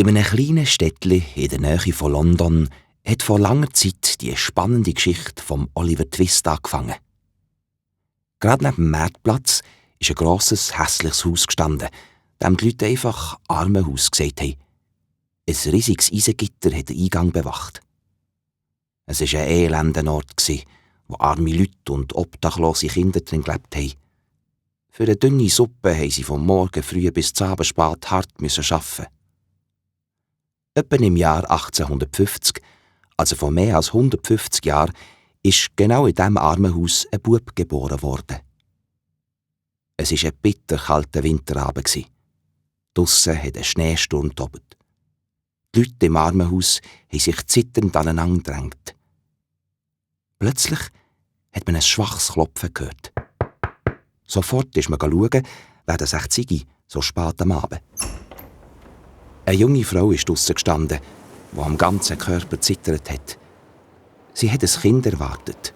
In einem kleinen Städtchen in der Nähe von London hat vor langer Zeit die spannende Geschichte von Oliver Twist angefangen. Gerade neben dem Marktplatz ist ein grosses, hässliches Haus gestanden, dem die Leute einfach Armenhaus gesagt haben. Ein riesiges Eisengitter hat den Eingang bewacht. Es war ein elender Ort, wo arme Leute und obdachlose Kinder drin gelebt haben. Für eine dünne Suppe mussten sie vom Morgen früh bis zum Abend spät hart arbeiten. Etwa im Jahr 1850, also vor mehr als 150 Jahren, ist genau in diesem Armenhaus ein Bub geboren worden. Es war ein bitterkalter Winterabend. Draussen hat ein Schneesturm tobt. Die Leute im Armenhaus haben sich zitternd aneinander gedrängt. Plötzlich hat man ein schwaches Klopfen gehört. Sofort ist man schauen, wer das echt sei, so spät am Abend. Eine junge Frau ist draussen gestanden, die am ganzen Körper zittert hat. Sie hat ein Kind erwartet.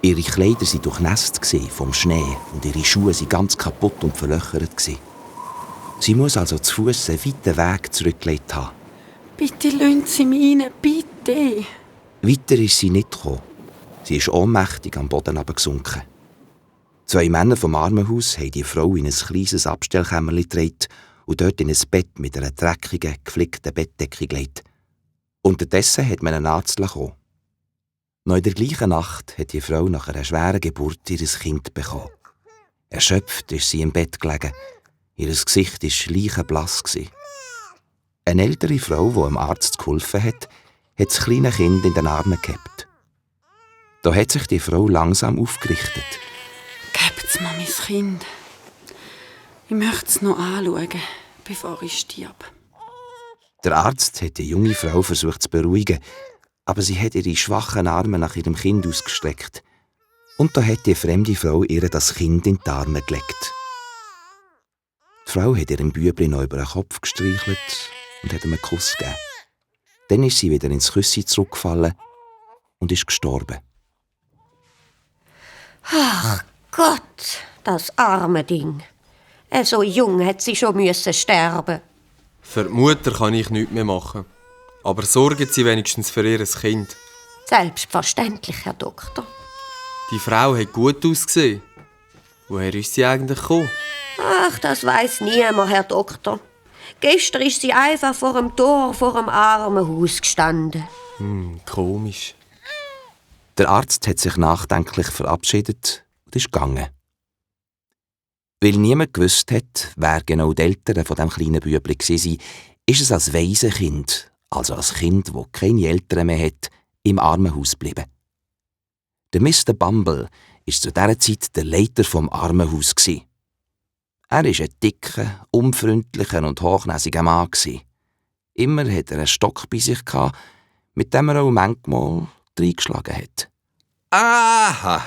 Ihre Kleider waren durchnässt vom Schnee und ihre Schuhe waren ganz kaputt und verlöchert. Sie muss also zu Fuss einen weiten Weg zurückgelegt haben. Bitte lassen Sie mich rein, bitte. Weiter ist sie nicht gekommen. Sie ist ohnmächtig am Boden herabgesunken. 2 Männer vom Armenhaus haben die Frau in ein kleines Abstellkämmerchen getragen und dort in ein Bett mit einer dreckigen, geflickten Bettdecke gelegt. Unterdessen hat man einen Arzt bekommen. Noch in der gleichen Nacht hat die Frau nach einer schweren Geburt ihr Kind bekommen. Erschöpft ist sie im Bett gelegen. Ihr Gesicht war leichenblass. Eine ältere Frau, die dem Arzt geholfen hat, hat das kleine Kind in den Armen gehabt. Da hat sich die Frau langsam aufgerichtet. Gebt mir mein Kind. Ich möchte es noch anschauen, bevor ich sterbe. Der Arzt hat die junge Frau versucht zu beruhigen, aber sie hat ihre schwachen Arme nach ihrem Kind ausgestreckt. Und da hat die fremde Frau ihr das Kind in die Arme gelegt. Die Frau hat ihrem Bübli noch über den Kopf gestreichelt und hat ihm einen Kuss gegeben. Dann ist sie wieder ins Küssi zurückgefallen und ist gestorben. Ach Gott, das arme Ding. So jung hat sie schon sterben. Für die Mutter kann ich nichts mehr machen. Aber sorgen Sie wenigstens für ihr Kind. Selbstverständlich, Herr Doktor. Die Frau hat gut ausgesehen. Woher ist sie eigentlich gekommen? Ach, das weiss niemand, Herr Doktor. Gestern ist sie einfach vor dem Tor vor dem Armenhaus gestanden. Komisch. Der Arzt hat sich nachdenklich verabschiedet und ist gegangen. Weil niemand gewusst hat, wer genau die Eltern von dem kleinen Bübli waren, ist es als Waisenkind, also als Kind, das keine Eltern mehr hat, im Armenhaus geblieben. Der Mr. Bumble war zu dieser Zeit der Leiter vom Armenhaus. Er war ein dicker, unfreundlicher und hochnäsiger Mann. Immer hatte er einen Stock bei sich, mit dem er auch manchmal reingeschlagen hat. Aha!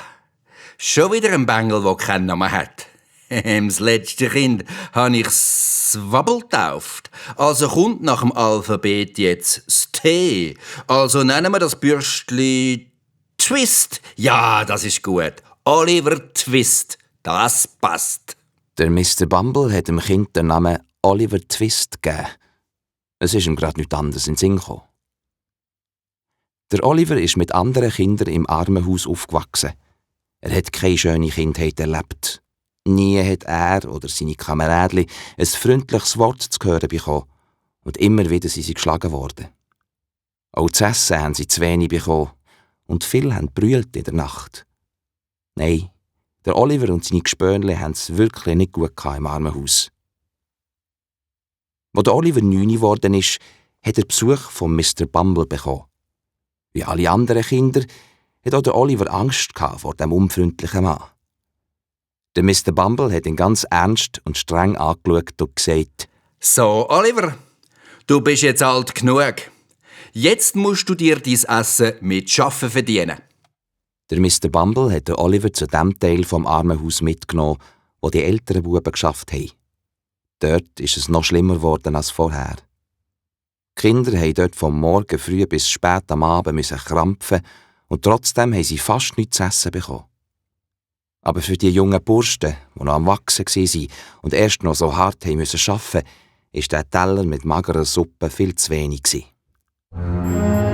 Schon wieder ein Bengel, der keinen Namen hat. Das letzte Kind habe ich Swabbel getauft. Also kommt nach dem Alphabet jetzt das T. Also nennen wir das Bürstli Twist. Ja, das ist gut. Oliver Twist. Das passt. Der Mr. Bumble hat dem Kind den Namen Oliver Twist gegeben. Es ist ihm gerade nichts anderes in den Sinn gekommen. Der Oliver ist mit anderen Kindern im Armenhaus aufgewachsen. Er hat keine schöne Kindheit erlebt. Nie hat er oder seine Kameraden ein freundliches Wort zu hören bekommen. Und immer wieder sind sie geschlagen worden. Auch zu essen haben sie zu wenig bekommen. Und viele haben gebrüllt in der Nacht. Nein, der Oliver und seine Gespönle haben es wirklich nicht gut im Armenhaus. Als der Oliver 9 geworden ist, hat er Besuch von Mr. Bumble bekommen. Wie alle anderen Kinder hat auch der Oliver Angst vor dem unfreundlichen Mann. Der Mr. Bumble hat ihn ganz ernst und streng angeschaut und gesagt: So, Oliver, du bist jetzt alt genug. Jetzt musst du dir dein Essen mit Schaffen verdienen. Der Mr. Bumble hat den Oliver zu dem Teil vom Armenhaus mitgenommen, wo die älteren Buben geschafft haben. Dort ist es noch schlimmer geworden als vorher. Die Kinder mussten dort vom Morgen früh bis spät am Abend krampfen und trotzdem haben sie fast nichts zu essen bekommen. Aber für die jungen Burschen, die noch am Wachsen waren und erst noch so hart arbeiten mussten, ist der Teller mit magerer Suppe viel zu wenig gewesen.